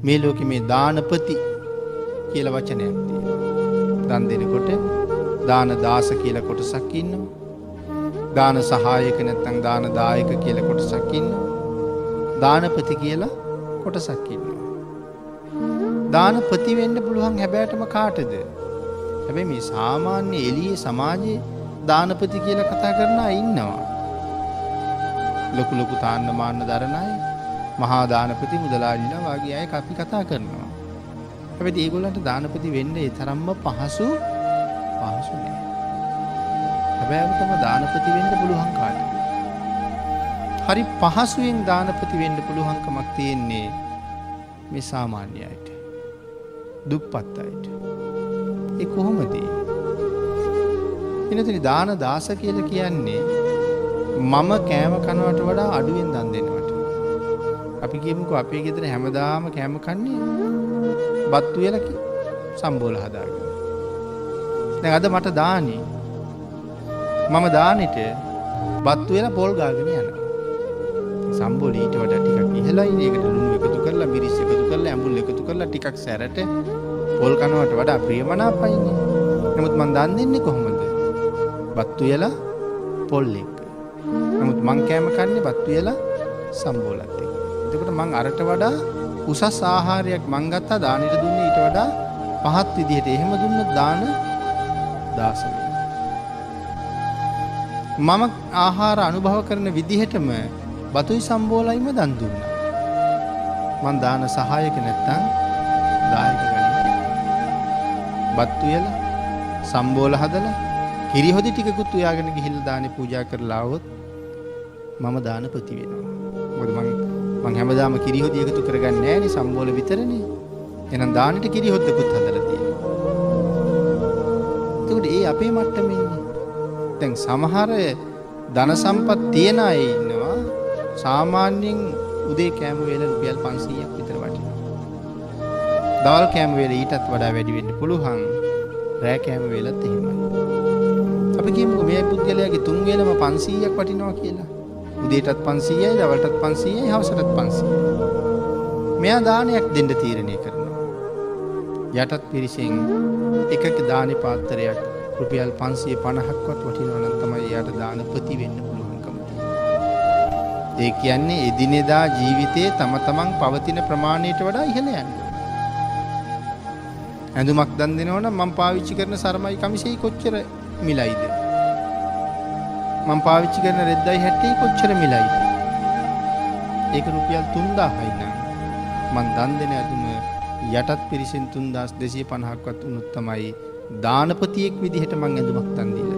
මේ ලෝකෙ මේ දානපති කියලා වචනයක් තියෙනවා. දන් දෙනකොට දාන දාස කියලා කොටසක් ඉන්නවා. දාන සහායක නැත්නම් දාන දායක කියලා කොටසක් ඉන්නවා. දානපති කියලා කොටසක් ඉන්නවා. දානපති වෙන්න පුළුවන් හැබෑටම කාටද? හැබැයි මේ සාමාන්‍ය එළියේ සමාජයේ දානපති කියලා කතා කරන අය ඉන්නවා. ලොකු ලොකු තාන්න මාන්න දරන අය, මහා දානපති මුදලාලිලා වාගේ අය අපි කතා කරනවා. හැබැයි ඒගොල්ලන්ට දානපති වෙන්න ඒ තරම්ම පහසු පහසු නෑ. හැබැයිම දානපති වෙන්න පුළුවන් කාටද? හරි පහසුවෙන් දානපති වෙන්න පුළුවන්කමක් තියෙන්නේ මේ සාමාන්‍ය අයට. දුප්පත් අයට. ඒ කොහොමද? එනතනි දාන දාස කියලා කියන්නේ මම කෑම කනවට වඩා අඩුවෙන් දන් දෙනවට. අපි කියමුකෝ අපේ ගෙදර හැමදාම කෑම කන්නේ බත් උයලා සම්බෝල හදාගෙන. දැන් අද මට දානේ මම දානෙට බත් උයලා පොල් ගාගෙන යනවා. සම්බෝල ඊට වඩා ටිකක් ඉහළයි. ඒකට ලුණු එකතු කරලා මිරිස් එකතු කරලා ඇඹුල් එකතු කරලා ටිකක් සැරට පොල් කනවට වඩා ප්‍රියමනාපයිනේ. නමුත් මං දන් දෙන්නේ කොහොමද? බත් උයලා පොල් එක්ක. නමුත් මං කෑම කන්නේ බත් උයලා සම්බෝලත් එක්ක. එතකොට මං අරට වඩා උසස් ආහාරයක් මං ගත්තා දානෙට දුන්නේ ඊට වඩා පහත් විදිහට. එහෙම දුන්නොත් දාන දාස වෙනවා. මම ආහාර අනුභව කරන විදිහටම බතුයි සම්බෝලයිම දන් දුන්නා. මං දාන සහායක නැත්තම් දායක ගණිතය. බත් උයලා සම්බෝල හදලා කිරි හොදි ටිකකුත් උයාගෙන ගිහිල්ලා දානේ පූජා කරලා આવොත් මම දානපති වෙනවා. මොකද මං හැමදාම කිරි හොදි එකතු කරගන්නේ නෑනේ, සම්බෝල විතරනේ. එහෙනම් දානෙට කිරි හොද්දකුත් හදලා තියෙනවා. එතකොට ඒ අපේ මට්ටමින්නේ. දැන් සමහර ධන සම්පත් තියන අය ඉන්නවා සාමාන්‍යයෙන් උදේ කෑම වේල රුපියල් 500ක් විතර වටිනවා. දවල් කෑම වේල ඊටත් වඩා වැඩි වෙන්න පුළුවන්. රෑ කෑම වේලත් එහෙමයි. අපි කියමුකෝ මේ පුද්ගලයාගේ තුන් වේලම 500ක් වටිනවා කියලා. උදේටත් 500යි, දවල්ටත් 500යි, හවසටත් 500යි. මෙයා දානයක් දෙන්න තීරණය කරනවා. යටත් පිරිසෙන් එකක දානි පාත්‍රයක් රුපියල් 550ක්වත් වටිනවා නම් තමයි එයාට දානපති වෙන්න පුළුවන්කම තියෙන්නේ. ඒ කියන්නේ එදිනෙදා ජීවිතයේ තම තමන් පවතින ප්‍රමාණයට වඩා ඉහළ යන්න ඕන. ඇඳුමක් දන් දෙනවා නම් මම පාවිච්චි කරන සරමයි කමිසෙයි කොච්චර මිලයිද? මම පාවිච්චි කරන රෙද්දයි හැට්ටෙයි කොච්චර මිලයිද? ඒක රුපියල් 3000යි නම් මං දන් දෙන ඇඳුම යටත් පිරිසෙන් 3250ක්වත් වුණොත් තමයි දානපතියෙක් විදිහට මං ඇඳුමක් දන් දීලා